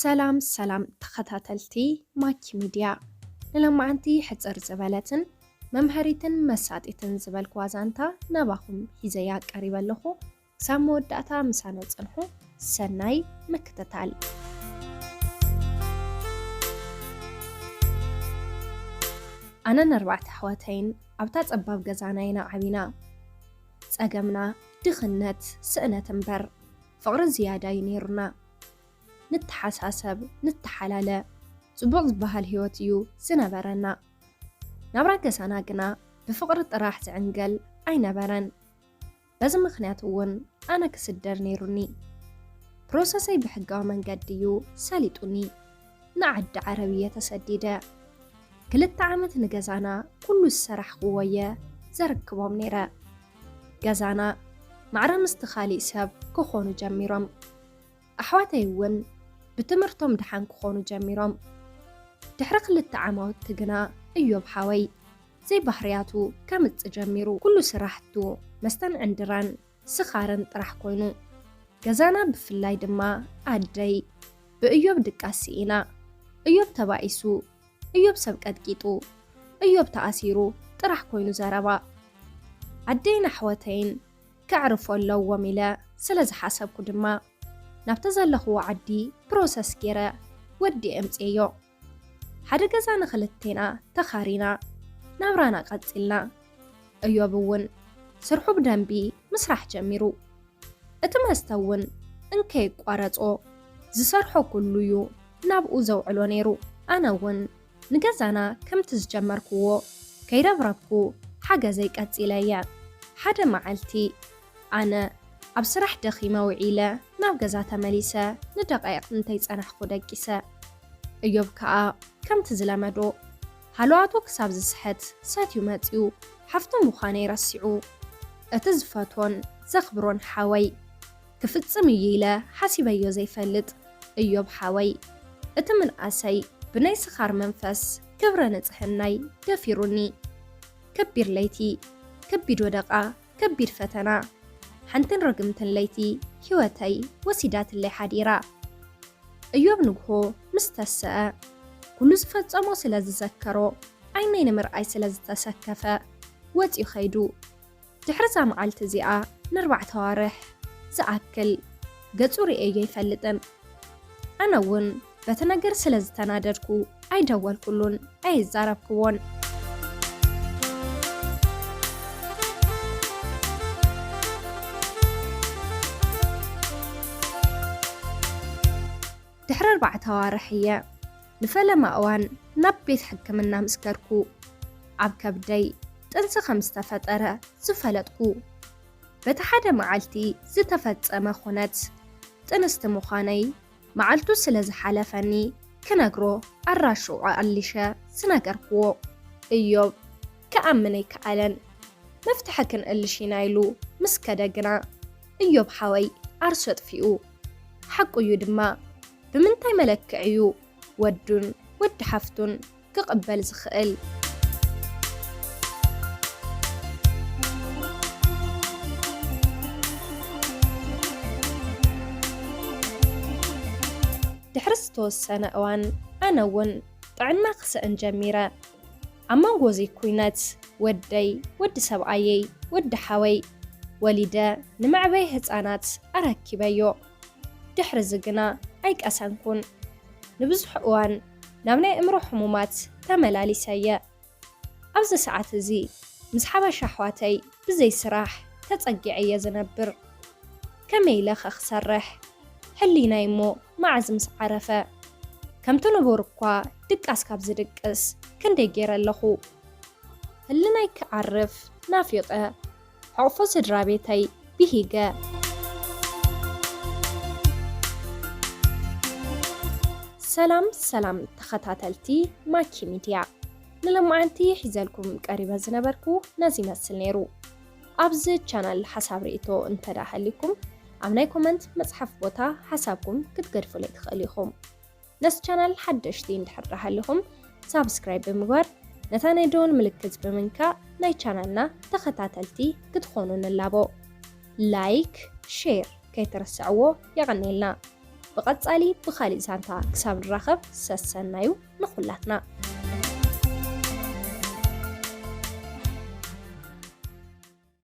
ሰላም ሰላም ተኸታተልቲ ማኪ ሚድያ፣ ንሎማዓንቲ ሕጽር ዝበለትን መምሃሪትን መሳጢትን ዝበልክዋ ዛንታ ናባኹም ሒዘያ ቀሪበ ኣለኹ። ክሳብ መወዳእታ ምሳና ጽንሑ። ሰናይ ምክትታል። ኣነን ኣርባዕተ ኣሕዋተይን ኣብታ ጸባብ ገዛና ኢና ዓቢና። ጸገምና ድኽነት፣ ስእነት እምበር ፍቕሪ ዝያዳ እዩ ነይሩና። ንተሓሳሰብ፣ ንተሓላለ፣ ጽቡቕ ዝበሃል ህይወት እዩ ዝነበረና። ናብራ ገዛና ግና ብፍቕሪ ጥራሕ ዝዕንገል ኣይነበረን። በዚ ምኽንያት እውን ኣነ ክስደድ ነይሩኒ። ፕሮሰሰይ ብሕጋዊ መንገዲ እዩ ሰሊጡኒ። ንዓዲ ዓረብ እየ ተሰዲደ። ክልተ ዓመት ንገዛና ኩሉ ዝሰራሕክዎ እየ ዘርክቦም ነይረ። ገዛና ማዕረ ምስቲ ካሊእ ሰብ ክኾኑ ጀሚሮም። ኣሕዋተይ እውን ብትምህርቶም ደሓን ክኾኑ ጀሚሮም። ድሕሪ ክልተ ዓማውቲ ግና እዮብ ሓወይ ዘይባህርያቱ ከምጽእ ጀሚሩ። ኩሉ ስራሕቱ መስተን ዕንድራን ስኻርን ጥራሕ ኮይኑ። ገዛና ብፍላይ ድማ ኣደይ ብእዮብ ድቃስ ስኢና። እዮብ ተባኢሱ፣ እዮብ ሰብ ቀጥቂጡ፣ እዮብ ተኣሲሩ ጥራሕ ኮይኑ ዘረባ። ኣደይን ኣሕዋተይን ከዕርፎ ኣለዎም ኢለ ስለ ዝሓሰብኩ ድማ ናብቲ ዘለኽዎ ዓዲ ፕሮሰስ ገይረ ወዲ ኣምፅኤዮ። ሓደ ገዛ ንኽልቴና ተኻሪና ናብራና ቀፂልና። እዮብ እውን ስርሑ ብደንቢ ምስራሕ ጀሚሩ። እቲ መስተ እውን እንከየቋረጾ ዝሰርሖ ኩሉ እዩ ናብኡ ዘውዕሎ ነይሩ። ኣነ እውን ንገዛና ከምቲ ዝጀመርክዎ ከይረብረብኩ ሓገዘይ ቀጺለ እየ። ሓደ መዓልቲ ኣነ ኣብ ስራሕ ደኺመ ውዒለ ናብ ገዛ ተመሊሰ ንደቃይቕ እንተይጸናሕኩ ደቂሰ። እዮብ ከኣ ከምቲ ዝለመዶ ሃለዋቱ ክሳብ ዝስሕት ሰትዩ መጺኡ ሓፍቱ ምዃነይ ረሲዑ፣ እቲ ዝፈትዎን ዘኽብሮን ሓወይ ክፍጽም እዩ ኢለ ሓሲበዮ ዘይፈልጥ እዮብ ሓወይ፣ እቲ ምንኣሰይ ብናይ ስኻር መንፈስ ክብረ ንጽህናይ ደፊሩኒ። ከቢድ ለይቲ፣ ከቢድ ወደቓ፣ ከቢድ ፈተና፣ ሓንትን ርግምትን ለይቲ ህይወተይ ወሲዳትለይ ሓዲራ። እዮብ ንግሆ ምስ ተሰአ፣ ኩሉ ዝፈጸሞ ስለ ዝዘከሮ፣ ዓይነይ ንምርኣይ ስለ ዝተሰከፈ፣ ወጺኡ ኸይዱ። ድሕሪ እዛ መዓልቲ እዚኣ ንኣርባዕተ ኣዋርሕ ዝኣክል ገጹ ርእየዮ ኣይፈልጥን። ኣነ እውን በቲ ነገር ስለ ዝተናደድኩ ኣይደወልኩሉን፣ ኣይዛረብክዎን። ድሕሪ ኣርባዕተ ኣዋርሕ እየ ንፈለማ እዋን ናብ ቤት ሕክምና ምስ ከድኩ፣ ኣብ ከብደይ ጥንሲ ከም ዝተፈጠረ ዝፈለጥኩ። በቲ ሓደ መዓልቲ ዝተፈጸመ ኹነት ጥንስቲ ምዃነይ መዓልቱ ስለ ዝሓለፈኒ ክነግሮ ኣራሽቑ ኣሊሸ ዝነገርክዎ። እዮብ ክኣምን ኣይከኣለን። መፍትሒ ክንእልሽ ኢና ኢሉ ምስ ከደ ግና፣ እዮብ ሓወይ ዓርሱ ኣጥፊኡ። ሓቁ እዩ ድማ፣ ብምንታይ መለክዒ እዩ ወዱን ወዲ ሓፍቱን ክቕበል ዝኽእል? ድሕሪ ዝተወሰነ እዋን ኣነ እውን ጥዕና ክስእን ጀሚረ። ኣብ መንጎ እዚ ኩነት ወደይ፣ ወዲ ሰብኣየይ፣ ወዲ ሓወይ ወሊደ ንመዕበይ ህጻናት ኣረኪበዮ። ድሕሪ እዚ ግና ኣይቀሰንኩን። ንብዙሕ እዋን ናብ ናይ ኣእምሮ ሕሙማት ተመላሊሰ እየ። ኣብዚ ሰዓት እዚ ምስ ሓበሻ ኣሕዋተይ ብዘይ ስራሕ ተጸጊዐ እየ ዝነብር። ከመይ ኢለ ኸ ክሰርሕ? ሕሊናይ እሞ መዓዝ ምስ ዓረፈ? ከምቲ ንቡር እኳ ድቃስ ካብ ዝድቅስ ክንደይ ገይረ ኣለኹ። ህልናይ ክዓርፍ ናፊቐ፣ ሕቕፎ ስድራ ቤተይ ብሂገ። ሰላም ሰላም ተኸታተልቲ ማኪ ሚድያ፣ ንሎማዓንቲ ሒዘልኩም ቀሪበ ዝነበርኩ ነዚ ይመስል ነይሩ። ኣብዚ ቻናል ሓሳብ ርእይቶ እንተ ደኣ ሃልዩኩም፣ ኣብ ናይ ኮመንት መጽሓፍ ቦታ ሓሳብኩም ክትገድፉለይ ትኽእሉ ኢኹም። ነዚ ቻናል ሓደሽቲ እንድሕር ደኣ ሃሊኹም፣ ሳብስክራይብ ብምግባር ነታ ናይ ደወል ምልክት ብምንካእ ናይ ቻናልና ተኸታተልቲ ክትኾኑ ንላቦ። ላይክ፣ ሼር ከይትርስዕዎ። የቐንየልና። ብቐጻሊ ብኻሊእ ዛንታ ክሳብ ንራኸብ ሰሰናዩ ንኹላትና።